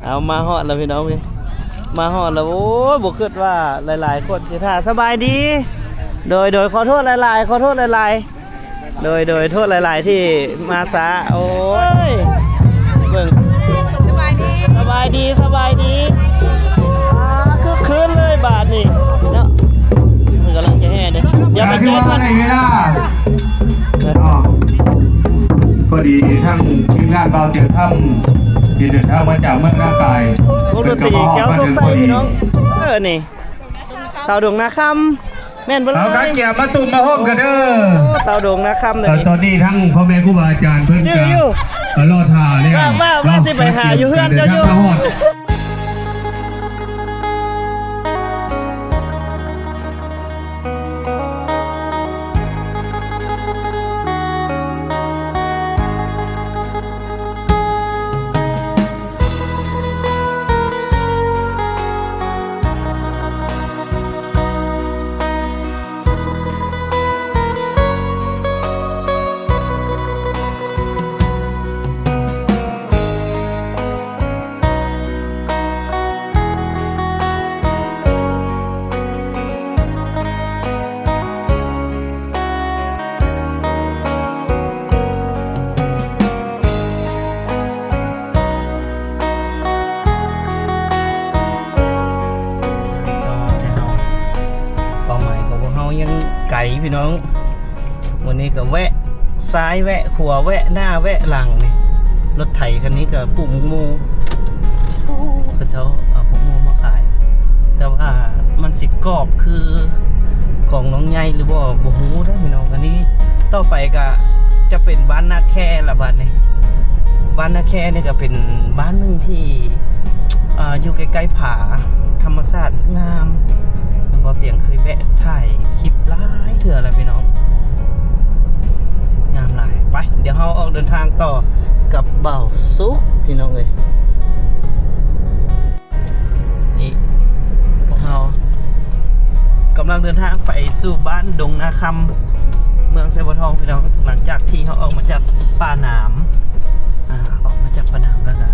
ເອົາ ມາຮອດແລ້ວພີ່ນ້ອງເອີຍ ມາຮອດແລ້ວ. ໂອ້ຍ ບໍ່ຄິດວ່າຫຼາຍໆຄົນຊິຖ້າ. ສະບາຍດີ. ໂດຍ ໂດຍ ຂໍໂທດຫຼາຍໆ ຂໍໂທດຫຼາຍໆ. ໂດຍ ໂດຍ ໂທດຫຼາຍໆທີ່ມາຊ້າ. ໂອ້ຍ ເບິ່ງ ສະບາຍດີ ສະບາຍດີ ສະບາຍດີ. ອ່າ ຄຶກຄື້ນເລີຍບາດນີ້ເນາະ. ເພິ່ນກຳລັງຈະແຫ່ເດ້. ດຽວໄປເຈີກັນ. ເວລາ ພໍດີທັງທີມງານບ່າວເຈີຄຳ ທີ່ເດີນທາງມາຈາກເມືອງນາກາຍ ວົງດົນຕີແກ້ວໂຊກໄຊ ພີ່ນ້ອງ. ເອີ ນີ້ ຊາວດົງນາຄຳ ແມ່ນບໍ່ລະ? ເອົາການກຽມມາຕຸ້ມມາໂຮມກັນເດີ. ໂອ້ ຊາວດົງນາຄຳ. ເອີ ຕອນນີ້ທັງພໍ່ແມ່ຄູບາອາຈານເພິ່ນກະລໍຖ້າແລ້ວ ວ່າ ວ່າ ວ່າຊິໄປຫາຢູ່ເຮືອນເຈົ້າຢູ່. ເປົ້າໝາຍຂອງພວກເຮົາຍັງໄກພີ່ນ້ອງ. ມື້ນີ້ກໍແວະຊ້າຍແວະຂວາ ແວະໜ້າແວະຫຼັງນີ້. ລົດໄຖຄັນນີ້ກໍປູກໝາກໂມ. ໂອ້ ເຂົາເຈົ້າເອົາໝາກໂມມາຂາຍ ແຕ່ວ່າມັນຊິກອບຄືຂອງນ້ອງໃຫຍ່ຫຼືບໍ່ ບໍ່ຮູ້ເດ້ພີ່ນ້ອງ. ອັນນີ້ຕໍ່ໄປກໍຈະເປັນບ້ານນາແຄລະບາດນີ້. ບ້ານນາແຄນີ້ກໍເປັນບ້ານໜຶ່ງທີ່ ອ່າ ຢູ່ໃກ້ໆຜາ ທຳມະຊາດງາມ. ບ່າວຕຽງເຄີຍແວະຖ່າຍຄລິບຫຼາຍເທື່ອແລ້ວພີ່ນ້ອງ ງາມຫຼາຍ. ໄປ ດຽວເຮົາອອກເດີນທາງຕໍ່ກັບບ່າວສຸກພີ່ນ້ອງເອີຍ. ນີ້ພວກເຮົາກຳລັງເດີນທາງໄປສູ່ບ້ານດົງນາຄຳ ເມືອງໄຊບົວທອງພີ່ນ້ອງ. ຫຼັງຈາກທີ່ເຮົາອອກມາຈາກປ່າໜາມ ອາ ອອກມາຈາກປ່າໜາມແລ້ວກະ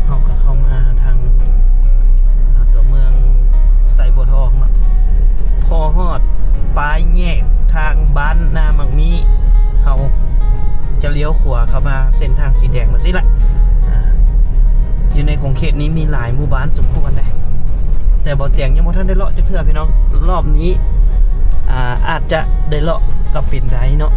ເຮົາກໍເຂົ້າມາທາງ ອາ ຕົວເມືອງໄຊບົວທອງເນາະ. ພໍຮອດປາຍແຍກທາງບ້ານນາໝາກມີ້ ເຮົາຈະລ້ຽວຂວາເຂົ້າມາເສັ້ນທາງສີແດງແບບຊີ້ແຫຼະ. ອາ ຢູ່ໃນຂົງເຂດນີ້ມີຫຼາຍໝູ່ບ້ານສົມຄວນເດ້ ແຕ່ບ່າວຕຽງຍັງບໍ່ທັນໄດ້ເລາະຈັກເທື່ອພີ່ນ້ອງ. ລອບນີ້ ອາ ອາດຈະໄດ້ເລາະກໍເປັນໄດ້ເນາະ.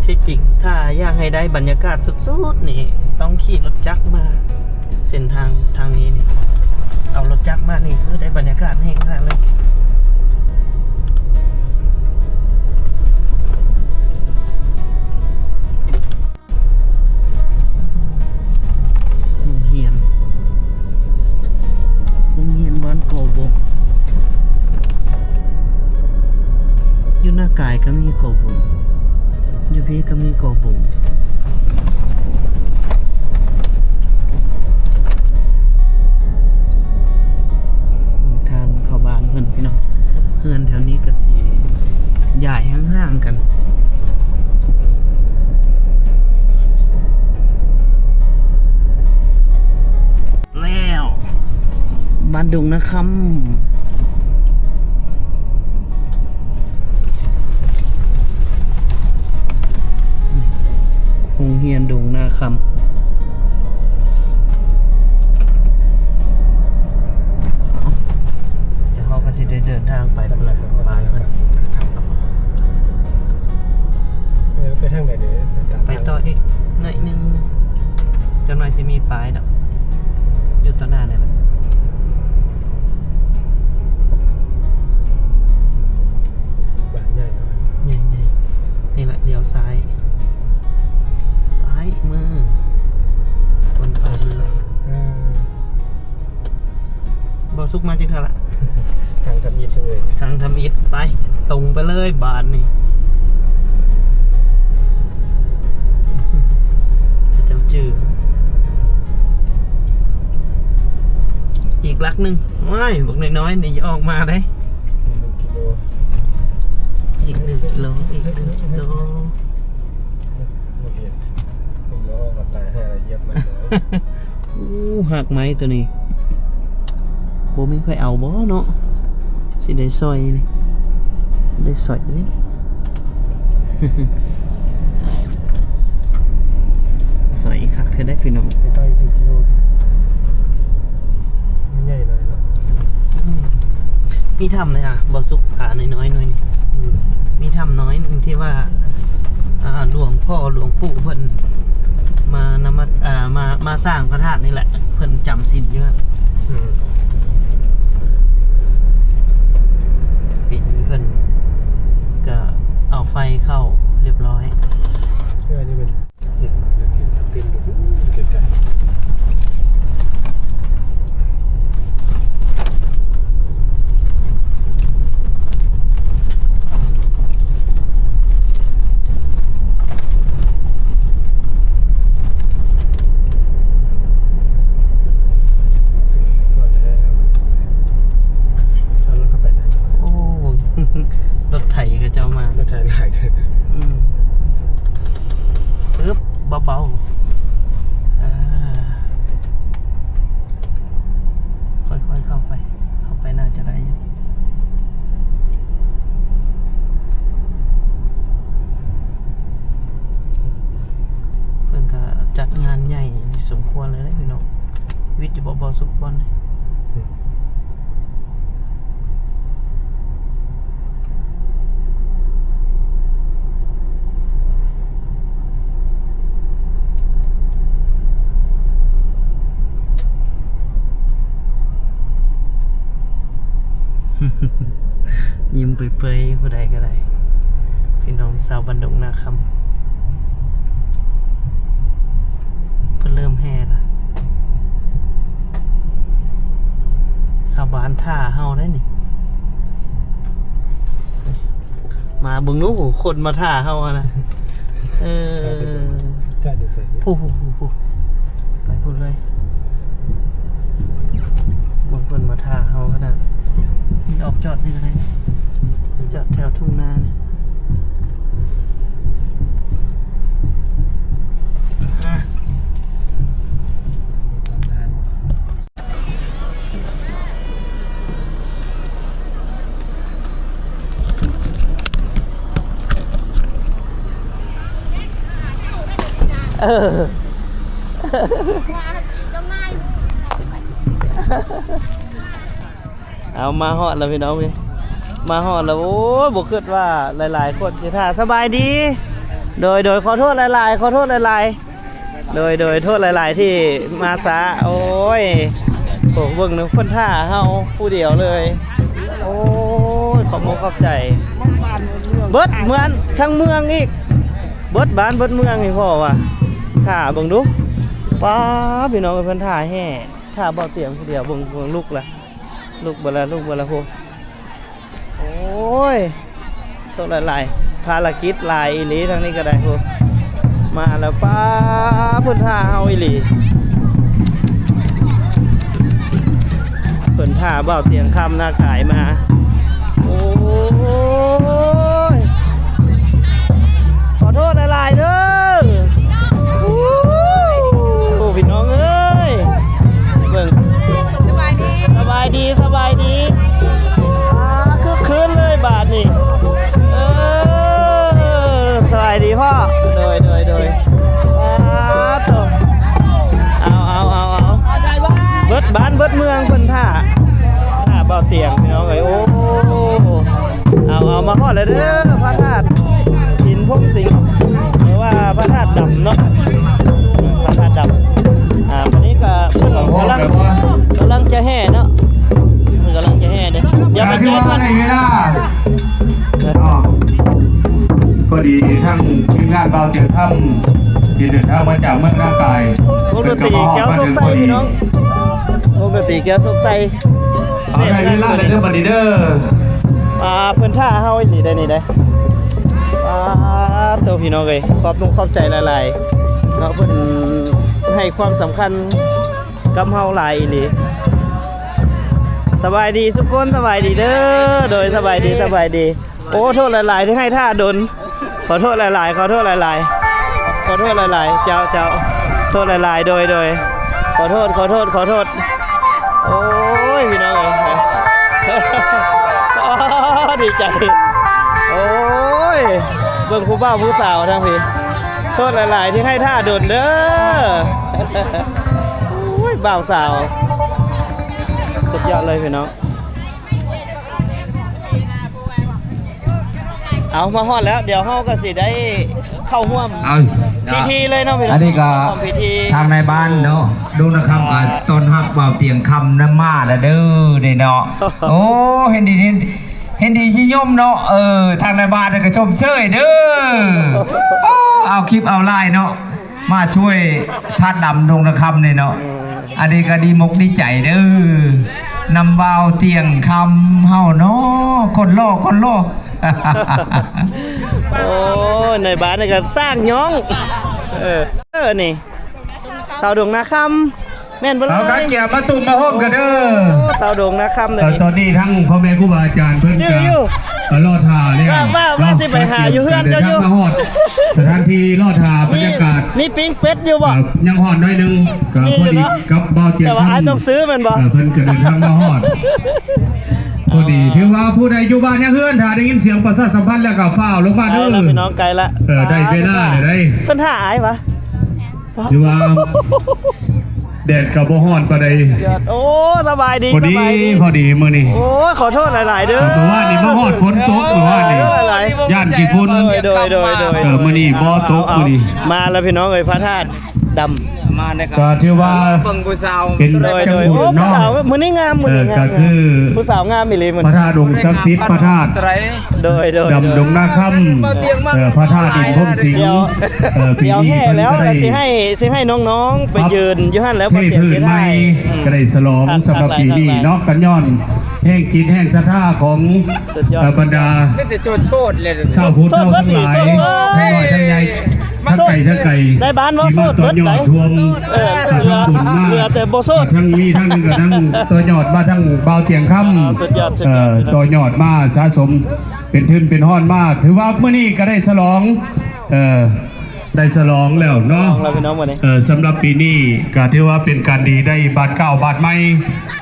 ທີ່ຈິງ ຖ້າຢາກໃຫ້ໄດ້ບັນຍາກາດສຸດໆນີ້ ຕ້ອງຂີ່ລົດຈັກມາເສັ້ນທາງທາງນີ້ນີ້. ເອົາລົດຈັກມານີ້ຄືໄດ້ບັນຍາກາດແຮງຂະໜາດເລີຍ. ໂຮງຮຽນ ໂຮງຮຽນບ້ານກໍບົງ. ຢູ່ນາກາຍກໍມີກໍບົງ ຢູ່ພີ້ກໍມີກໍບົງ. ທາງເຂົ້າບ້ານເພິ່ນພີ່ນ້ອງ. ເຮືອນແຖວນີ້ກໍຊິຍ້າຍຫ່າງໆກັນ. ແລ້ວ ບ້ານດົງນາຄຳ ໂຮງຮຽນດົງນາຄຳ. ດຽວເຮົາກໍຊິໄດ້ເດີນທາງໄປພຸ້ນລະ ໄປເພິ່ນ. ເອີ ໄປທາງໃດເດີ? ໄປຕໍ່ອີກໜ້ອຍໜຶ່ງ ຈັກໜ້ອຍຊິມີປ້າຍດອກ ຢູ່ຕໍ່ໜ້ານີ້ແຫຼະ. ບ້ານໃຫຍ່ເນາະ ໃຫຍ່ໆ. ນີ້ແຫຼະ ລ້ຽວຊ້າຍ ຊ້າຍມື ຄົນໄປເລີຍ. ເອີ ບໍ່ສຸກມາຈັກເທື່ອລະ ທາງທຳອິດເລີຍ ທາງທຳອິດ. ໄປ ຕົງໄປເລີຍບາດນີ້. ເຈົ້າຈື່ ອີກຫຼັກໜຶ່ງ. ວ້າຍ ບັກນ້ອຍໆນີ້ອອກມາເດ້ ໜຶ່ງກິໂລ. ໂລອີກໂຕ ບໍ່ເຫັນ ຜົມລອງເອົາຕາຫາລະຢຽບມັນ ໂອ້ ຮາກໄມ້ໂຕນີ້ ບໍ່ມີໃຜເອົາບໍ່ເນາະ ຊິໄດ້ສອຍນີ້ ໄດ້ສອຍນີ້ ສອຍຄັກແທ້ໄດ໋ພີ່ນ້ອງ ໃກ້ໆ ໜຶ່ງກິໂລ ມັນໃຫຍ່ໜ້ອຍເນາະ ອືມ ມີຖ້ຳເລີຍອ່ະ ບໍ່ສຸກ ຜານ້ອຍໆ ໜ່ວຍນີ້ ອືມ ມີຖ້ຳນ້ອຍໜຶ່ງທີ່ວ່າ ອ່າ ຫຼວງພໍ່ຫຼວງປູ່ເພິ່ນມານະມັດ ອ່າ ມາ ມາສ້າງພະທາດນີ້ແຫຼະ ເພິ່ນຈຳສິນຢູ່ ອືມ ປີນີ້ເພິ່ນກະເອົາໄຟເຂົ້າຮຽບຮ້ອຍ ເອີ ນີ້ເປັນ ເຫັນ ເຫັນ ເຫັນເຕັມຢູ່ ໃກ້ໆ ໂອ້ ລົດໄຖເຂົາເຈົ້າມາ ລົດໄຖຫຼາຍເດີ ອືມ ປຶບ ເບົາໆ ອ່າ ຄ່ອຍໆເຂົ້າໄປ ເຂົ້າໄປໜ້າຈະໄດ້ຢູ່ ເພິ່ນກະຈັດງານໃຫຍ່ສົມຄວນເລີຍເດ້ພີ່ນ້ອງ ວິດຢູ່ບໍ່ ບໍ່ສຸກບ່ອນນີ້? ຍິ້ມເປີຍໆ ຜູ້ໃດກໍໄດ້ ພີ່ນ້ອງຊາວບ້ານດົງນາຄຳ ເພິ່ນເລີ່ມແຫ່ລະ ຊາວບ້ານຖ້າເຮົາໄດ໋ນີ້ ມາເບິ່ງດູ ຄົນມາຖ້າເຮົາຫັ້ນນະ ເອີ ຈະຢູ່ໃສ? ຜູ້ ຜູ້ ຜູ້ ຜູ້ ໄປພຸ້ນເລີຍ ເບິ່ງເພິ່ນມາຖ້າເຮົາຂະໜາດ ອອກຈອດນີ້ກໍໄດ້ ຈອດແຖວທົ່ງນານີ້ ອ່າ. ເອີ ເອົາ ມາຮອດແລ້ວພີ່ນ້ອງເອີຍ ມາຮອດແລ້ວ ໂອ້ຍ ບໍ່ຄິດວ່າຫຼາຍໆຄົນຊິຖ້າ ສະບາຍດີ ໂດຍ ໂດຍ ຂໍໂທດຫຼາຍໆ ຂໍໂທດຫຼາຍໆ ໂດຍ ໂດຍ ໂທດຫຼາຍໆທີ່ມາຊ້າ ໂອ້ຍ ໂອ້ ເບິ່ງເນາະ ເພິ່ນຖ້າເຮົາຜູ້ດຽວເລີຍ ໂອ້ຍ ຂອບອົກຂອບໃຈ ເບິດເມືອງ ທັງເມືອງອີກ ເບິດບ້ານເບິດເມືອງນີ້ ພໍ່ວ່າ ຖ້າເບິ່ງດູ ປ້າ ພີ່ນ້ອງເອີຍ ເພິ່ນຖ້າແຫ່ ຖ້າເບົາຕຽງຜູ້ດຽວ ເບິ່ງ ເບິ່ງລຸກລະ ລຸກເບິດລະ ລຸກເບິດລະ ໂອ້ ໂອ້ຍ ໂຊກຫຼາຍໆ ພາລະກິດຫຼາຍອີ່ຫຼີ ທາງນີ້ກໍໄດ້ພຸ້ນ ມາແລ້ວ ປ້າ ເພິ່ນຖ້າເຮົາອີ່ຫຼີ ເພິ່ນຖ້າບ່າວຕຽງຄຳນາກາຍມາ ໂອ້ຍ ຂໍໂທດຫຼາຍໆເດີ ໂອ້ ພີ່ນ້ອງເອີຍ ເບິ່ງ ສະບາຍດີ ສະບາຍດີ ສະບາຍດີ ອ່າ ຄຶກຄື້ນເລີຍບາດນີ້ ເອີ ສະບາຍດີພໍ່ ໂດຍ ໂດຍ ໂດຍ ອ່າ ໂຕ ເອົາ ເອົາ ເອົາ ເອົາ ເບິດບ້ານເບິດເມືອງເພິ່ນຖ້າ ຖ້າບ່າວຕຽງ ພີ່ນ້ອງເອີຍ ໂອ້ ເອົາ ເອົາ ມາຮອດແລ້ວເດີ ພະທາດຫີນພົມສິງ ຫຼືວ່າພະທາດດຳເນາະ ພະທາດດຳ ອ່າ ບາດນີ້ກໍເພິ່ນກຳລັງ ກຳລັງຈະແຫ່ເນາະ ເພິ່ນກຳລັງຈະແຫ່ເດ້ ດຽວໄປເຈີກັນ ເວລາ ພໍດີທັງທີມງານບ່າວຕຽງຄຳ ທີ່ເດີນທາງມາຈາກເມືອງນາກາຍ ວົງດົນຕີແກ້ວໂຊກໄຊ ເພິ່ນກໍມາຮອດມາເຖິງພໍດີ ພີ່ນ້ອງ ວົງດົນຕີແກ້ວໂຊກໄຊ ເອົາ ໄດ້ເວລາແລ້ວເດີ ບັດນີ້ເດີ ອ່າ ເພິ່ນຖ້າເຮົາອີ່ຫຼີໄດ໋ນີ້ໄດ໋ ອ່າ ໂຕ ພີ່ນ້ອງເອີຍ ຂອບອົກຂອບໃຈຫຼາຍໆເນາະ ເພິ່ນໃຫ້ຄວາມສຳຄັນກັບເຮົາຫຼາຍອີ່ຫຼີ ສະບາຍດີທຸກຄົນ ສະບາຍດີເດີ ໂດຍ ສະບາຍດີ ສະບາຍດີ. ໂອ້ ໂທດຫຼາຍໆ ທີ່ໃຫ້ຖ້າດົນ ຂໍໂທດຫຼາຍໆ ຂໍໂທດຫຼາຍໆ ຂໍໂທດຫຼາຍໆ ເຈົ້າ ເຈົ້າ ໂທດຫຼາຍໆ ໂດຍ ໂດຍ ຂໍໂທດ ຂໍໂທດ ຂໍໂທດ. ໂອ້ຍ ພີ່ນ້ອງເອີຍ ດີໃຈ ໂອ້ຍ ເບິ່ງຜູ້ບ່າວຜູ້ສາວທາງພີ້ ໂທດຫຼາຍໆ ທີ່ໃຫ້ຖ້າດົນເດີ. ໂອ້ຍ ບ່າວສາວ ສຸດຍອດເລີຍພີ່ນ້ອງ. ເອົາ ມາຮອດແລ້ວ ດຽວເຮົາກໍຊິໄດ້ເຂົ້າຮ່ວມ ເອົາ ພິທີເລີຍເນາະພີ່ນ້ອງ ອັນນີ້ກໍ ເຂົ້າຮ່ວມພິທີ ທາງນາຍບ້ານເນາະ ດົງນາຄຳກໍ ອ່າ ຕ້ອນຮັບບ່າວຕຽງຄຳນຳມາແລ້ວເດີນີ້ເນາະ. ໂອ້ ເຫັນດີ ເຫັນ ເຫັນດີຍິນຍົມເນາະ ເອີ ທາງນາຍບ້ານກໍຊົມເຊີຍເດີ ເອົາຄລິບເອົາລາຍເນາະ ມາຊ່ວຍທາດດຳດົງນາຄຳນີ້ເນາະ. ອັນນີ້ກໍດີມົກດີໃຈເດີ ນຳບ່າວຕຽງຄຳເຮົາເນາະ ຄົນຫຼໍ່ ຄົນຫຼໍ່. ໂອ້ຍ ໃນບ້ານນີ້ກໍສ້າງຍ້ອງ ເອີ ເອີ ນີ້ ສາວດົງນາຄຳ ແມ່ນບໍ່ເລີຍ ເອົາກະກຽມມາຕຸ້ມມາໂຮມກັນເດີ. ໂອ້ ສາວດົງນາຄຳ ເອີ ຕອນນີ້ທັງພໍ່ແມ່ຄູບາອາຈານເພິ່ນ ຈື່ ກໍ ຢູ່ ກໍລໍຖ້າແລ້ວ ວ່າ ວ່າ ວ່າ ເນາະ ຊິໄປຫາຢູ່ເຮືອນເຈົ້າຢູ່ ມາຮອດສະຖານທີ່ ລໍຖ້າບັນຍາກາດ ມີ ມີປີ້ງເປັດຢູ່ບໍ່? ເອີ ຍັງຮ້ອນໜ້ອຍໜຶ່ງ ກໍພໍດີ ມີຢູ່ເນາະ ກັບບ່າວຕຽງຄຳ ແຕ່ວ່າອ້າຍຕ້ອງຊື້ແມ່ນບໍ່? ເອີ ເພິ່ນກໍເດີນທາງມາຮອດ ພໍດີ. ອ່າ ຖືວ່າຜູ້ໃດຢູ່ບ້ານຍັງເຮືອນ ຖ້າໄດ້ຍິນສຽງປະຊາສຳພັນແລ້ວກໍຟ້າວລົງມາເດີ ໄກແລ້ວພີ່ນ້ອງ ໄກລະ ເອີ ໄດ້ເວລາແລ້ວເດ້. ເພິ່ນຖ້າອ້າຍຫວາ? ຖືວ່າແດດກໍບໍ່ຮ້ອນປານໃດ. ໂອ້ ສະບາຍດີ ພໍດີ ສະບາຍດີ ພໍດີມື້ນີ້. ໂອ້ຍ ຂໍໂທດຫຼາຍໆເດີ ເມື່ອວານນີ້ມາຮອດຝົນຕົກ ເມື່ອວານນີ້ ຫຼາຍໆ ຢ້ານຂີ້ຝຸ່ນ. ໂດຍ ໂດຍ ໂດຍ ເອີ ມື້ນີ້ບໍ່ຕົກ ເອົາ ມື້ນີ້ ມາແລ້ວພີ່ນ້ອງເອີຍ ພະທາດດຳ ມາແລ້ວ ກໍຖືວ່າເບິ່ງຜູ້ສາວ ເປັນ ໂດຍ ໂດຍ ໂອ້ ຜູ້ສາວ ມື້ນີ້ງາມ ມື້ນີ້ງາມ ກໍຄື ຜູ້ສາວງາມອີ່ຫຼີມື້ນີ້ ພະທາດອົງສັກສິດ ພະທາດ ໂດຍ ໂດຍ ດຳດົງນາຄຳ ເອີ ພະທາດອິນພົມສິງ ເອີ ປີນີ້ເພິ່ນກໍໄດ້ ຊິໃຫ້ ຊິໃຫ້ນ້ອງໆໄປຢືນຢູ່ຫັ້ນແລ້ວ ເທພື້ນໃໝ່ ກໍໄດ້ສະຫຼອງສຳລັບປີນີ້ເນາະ ກັນຍ້ອນແຮງຈິດແຮງສັດທາຂອງ ສຸດຍອດ ເອີ ບັນດາ ມີແຕ່ໂຈດໆເລີຍ ຊາວພຸດເຮົາທັງຫຼາຍ ທັງນ້ອຍທັງໃຫຍ່ ທັງໄກທັງໄກ ໃນບ້ານເວົ້າໂສດເບິດໃດ ທີ່ມາຕໍ່ຍອດຮ່ວມ ເອີ ທຳບຸນມາ ເຫຼືອແຕ່ບໍ່ໂສດ ທັງມີທັງໜຶ່ງກໍທັງຕໍ່ຍອດມາທັງບ່າວຕຽງຄຳ ສຸດຍອດ ສຸດຍອດ ເອີ ຕໍ່ຍອດມາສະສົມເປັນທຶນເປັນຮອນມາ ຖືວ່າມື້ນີ້ກໍໄດ້ສະຫຼອງ ເອີ ໄດ້ສະຫຼອງແລ້ວເນາະ ສະຫຼອງແລ້ວພີ່ນ້ອງມື້ນີ້ ເອີ ສຳລັບປີນີ້ກໍຖືວ່າເປັນການດີ ໄດ້ບາດກ້າວບາດໃໝ່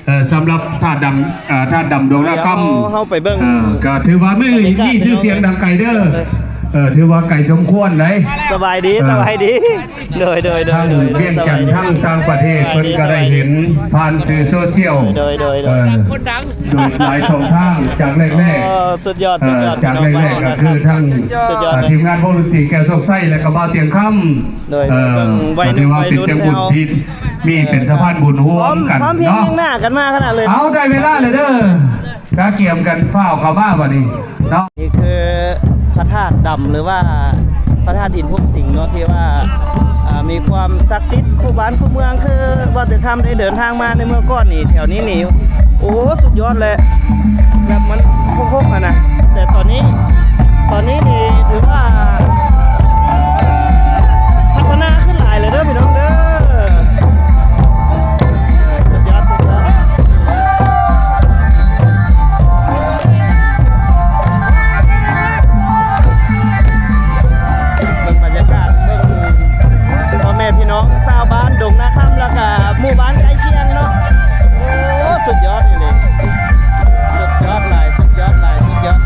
ເອີ ສຳລັບທາດດຳ ເອີ ທາດດຳດົງນາຄຳ ດຽວເຮົາ ເຮົາໄປເບິ່ງ ເອີ ກໍຖືວ່າມີ ມີຊື່ສຽງດັງໄກເດີ ເອີ ຖືວ່າໄກສົມຄວນໃດ ສະບາຍດີ ເອີ ສະບາຍດີ ໂດຍ ໂດຍ ໂດຍ ທາງວຽງຈັນ ທາງຕ່າງປະເທດ ເພິ່ນກໍໄດ້ເຫັນຜ່ານສື່ໂຊຊຽວ ໂດຍ ໂດຍ ໂດຍ ເອີ ໂດຍຫຼາຍຊ່ອງທາງ ຈາກແລກໆ ເອີ ສຸດຍອດ ເອີ ສຸດຍອດ ຈາກແລກໆ ກໍຄືທັງ ສຸດຍອດ ເອີ ທີມງານວົງດົນຕີແກ້ວໂຊກໄຊ ແລະກໍບ່າວຕຽງຄຳ ໂດຍ ເອີ ກໍຖືວ່າເປັນຈັງບຸນທີ່ມີເປັນສະພານບຸນຮ່ວມກັນເນາະ ພ້ອມ ພ້ອມພຽງຫນ້າກັນມາຂະໜາດເລີຍ ເອົາ ໄດ້ເວລາແລ້ວເດີ ກະກຽມກັນຟ້າວເຂົ້າມາບັດນີ້ເນາະ ນີ້ຄືພະທາດດຳ ຫຼືວ່າພະທາດຫີນພົມສິງເນາະ ທີ່ວ່າ ອ່າ ມີຄວາມສັກສິດຄູ່ບ້ານຄູ່ເມືອງ ຄືບ່າວຕຽງຄຳໄດ້ເດີນທາງມາໃນເມື່ອກ່ອນນີ້ ແຖວນີ້ນີ້ ໂອ້ ສຸດຍອດເລີຍ ແບບມັນຮົກໆຫັ້ນນະ ແຕ່ຕອນນີ້ ຕອນນີ້ນີ້ຖືວ່າພັດທະນາຂຶ້ນຫຼາຍເລີຍເດີພີ່ນ້ອງເດີ ສຸດຍອດ ສຸດຍອດ ເບິ່ງບັນຍາກາດ ເບິ່ງພໍ່ແມ່ພີ່ນ້ອງຊາວບ້ານດົງນາຄຳ ແລ້ວກະໝູ່ບ້ານໃກ້ຄຽງເນາະ ໂອ້ ສຸດຍອດອີ່ຫຼີ ສຸດຍອດຫຼາຍ ສຸດຍອດຫຼາຍ ສຸດຍອດ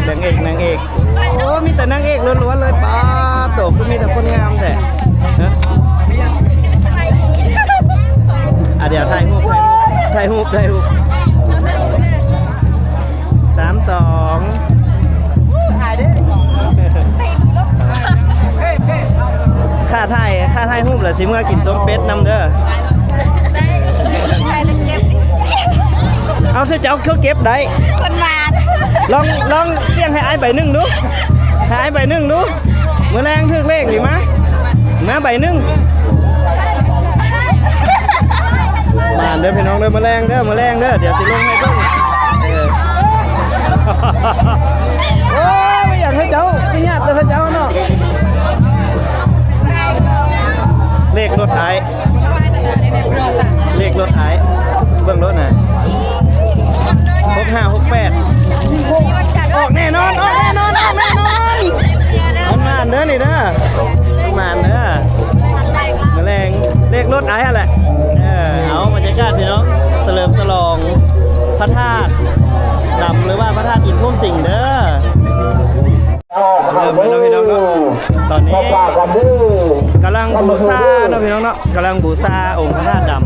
ນາງເອກ ນາງເອກ ໂອ້ ມີແຕ່ນາງເອກລ້ວນໆເລີຍ. ປ້າໂຕ ຄືມີແຕ່ຄົນງາມແທ້ ຮະ? ອ່ະ ດຽວຖ່າຍຮູບ ຖ່າຍຮູບ ຖ່າຍຮູບ ສາມ ສອງ ຄ່າຖ່າຍ ຄ່າຖ່າຍຮູບລະຊິເມືອກິນຕົ້ມເປັດນຳເດີ. ໄດ້ ໄດ້ແຕ່ເກັບ ເອົາ ເຈົ້າຄືເກັບໄດ້ ຄົນມາ ລອງ ລອງສ່ຽງໃຫ້ອ້າຍໃບໜຶ່ງດູ ໃຫ້ອ້າຍໃບໜຶ່ງດູ. ມື້ແລງຖືກເລກນີ້ ມາ ມາໃບໜຶ່ງ. ມາເດີພີ່ນ້ອງເດີ ມື້ແລງເດີ ມື້ແລງເດີ ດຽວຊິລົງໃຫ້ເບິ່ງ. ເອີ ໂອ້ຍ ບໍ່ຢາກໃຫ້ເຈົ້າ ໄປຍາດແຕ່ເຂົາເຈົ້າເນາະ. ເລກລົດອ້າຍ ເລກລົດອ້າຍ ເບິ່ງລົດນະ ຫົກຫ້າຫົກແປດ ອອກແນ່ນອນ ອອກແນ່ນອນ ອອກແນ່ນອນ. ມັນໝານເດີນີ້ເດີ ໝານເດີ. ມື້ແລງເລກລົດອ້າຍຫັ້ນແຫຼະ. ເອີ ເອົາ ບັນຍາກາດພີ່ນ້ອງ ສະເຫຼີມສະຫຼອງພະທາດດຳ ຫຼືວ່າພະທາດອິນພູມສິງເດີ. ເລີ່ມແລ້ວເນາະພີ່ນ້ອງເນາະ ຕອນນີ້ກຳລັງບູຊາເນາະພີ່ນ້ອງເນາະ ກຳລັງບູຊາອົງພະທາດດຳ.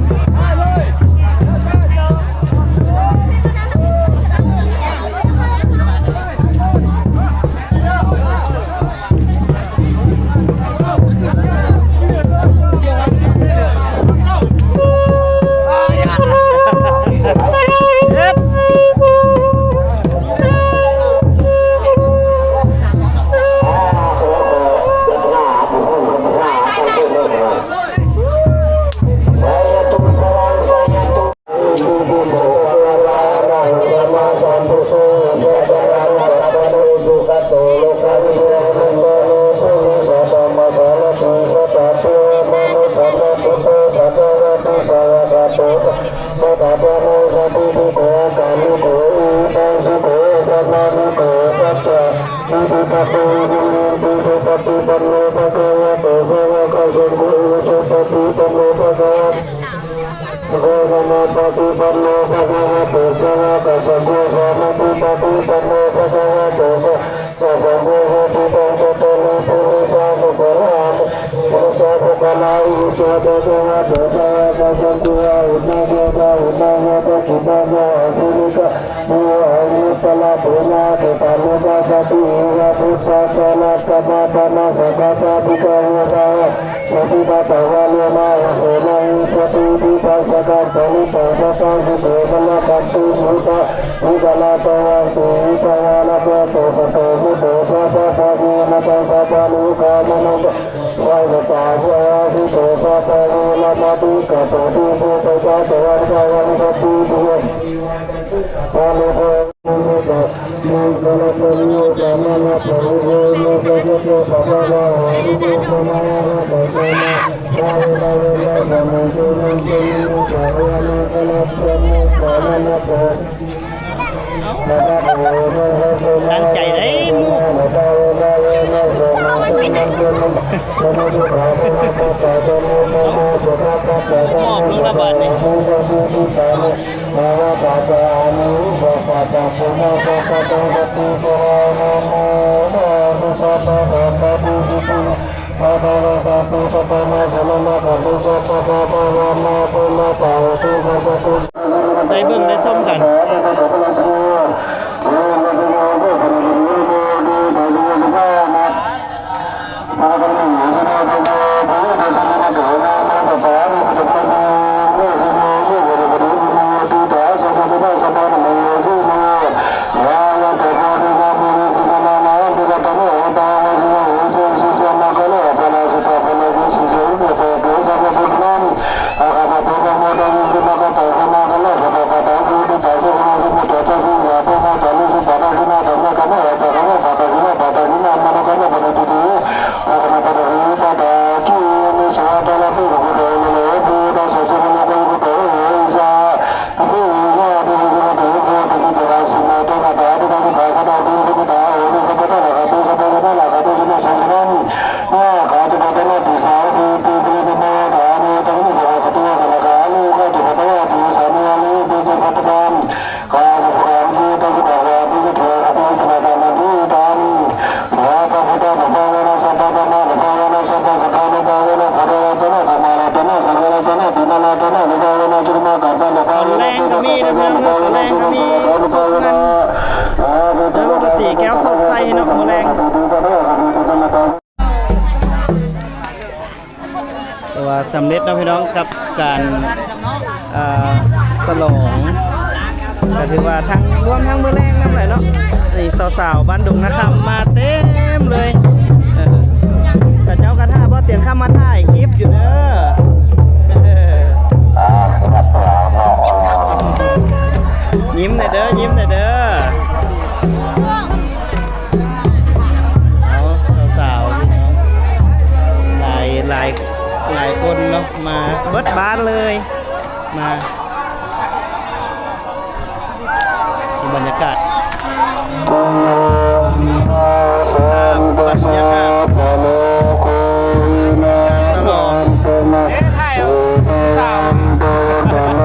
ຕັ້ງໃຈເດ້ ໝອບລົງລະບາດນີ້. ໄດ້ເບິ່ງໄດ້ຊົມກັນ. ນີ້ເດີ ມື້ແລງກໍມີຄົນງານ ເອີ ດົນຕີແກ້ວໂຊກໄຊເນາະ ມື້ແລງ ຖືວ່າສຳເລັດເນາະພີ່ນ້ອງ ກັບການ ເອີ ສະຫຼອງ ກໍຖືວ່າທັງ ລວມທັງມື້ແລງນຳແຫຼະເນາະ. ນີ້ສາວໆ ບ້ານດົງນາຄຳມາເຕັມເລີຍ ເອີ ເຂົາເຈົ້າກໍຖ້າບ່າວຕຽນຄຳມາຖ່າຍຄລິບຢູ່ເດີ ເອີ ຍິ້ມແດ່ເດີ ຍິ້ມແດ່ເດີ. ເອົາ ສາວໆ ພີ່ນ້ອງ ຫຼາຍ ຫຼາຍ ຫຼາຍຄົນເນາະ ມາເບິດບ້ານເລີຍ ມາ ບັນຍາກາດ ບັນຍາກາດ ສະຫຼອງ ເອີ ຖ່າຍສາວ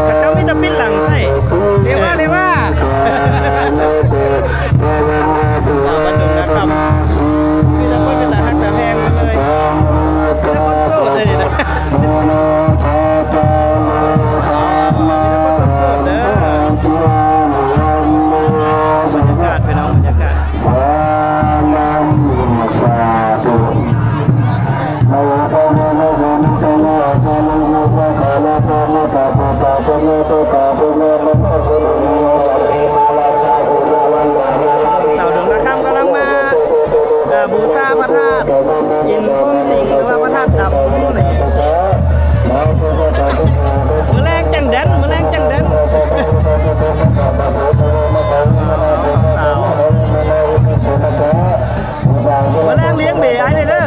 ເຂົາເຈົ້າມີແຕ່ປິດຫຼັງໃສ່ ເລວ່າ ເລວ່າ ສາວບ້ານດົງນາຄຳ ມີແຕ່ຄົນເປັນຕາຮັກຕາແພງເລີຍ ມີແຕ່ຄົນໂສດເລີຍນີ້ນະ ມີແຕ່ຄົນໂສດໆເດີ ບັນຍາກາດ ພີ່ນ້ອງ ບັນຍາກາດ ສາທຸ. ສາວດົງນາຄຳກຳລັງມາ ເອີ ບູຊາພະທາດອິນພຸນສິງ ຫຼືວ່າພະທາດດຳນີ້ ມື້ແລງຈັ່ງແດນ ມື້ແລງຈັ່ງແດນ ສາວໆ ມື້ແລງລ້ຽງເບອ້າຍແດ່ເດີ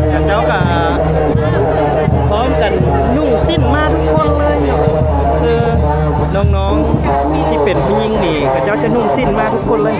ເຂົາເຈົ້າກະພ້ອມກັນນຸ່ງສິ້ນມາທຸກຄົນເລີຍ ຄື ນ້ອງໆ ທີ່ເປັນຜູ້ຍິງນີ້ ເຂົາເຈົ້າຈະນຸ່ງສິ້ນມາທຸກຄົນເລີຍ.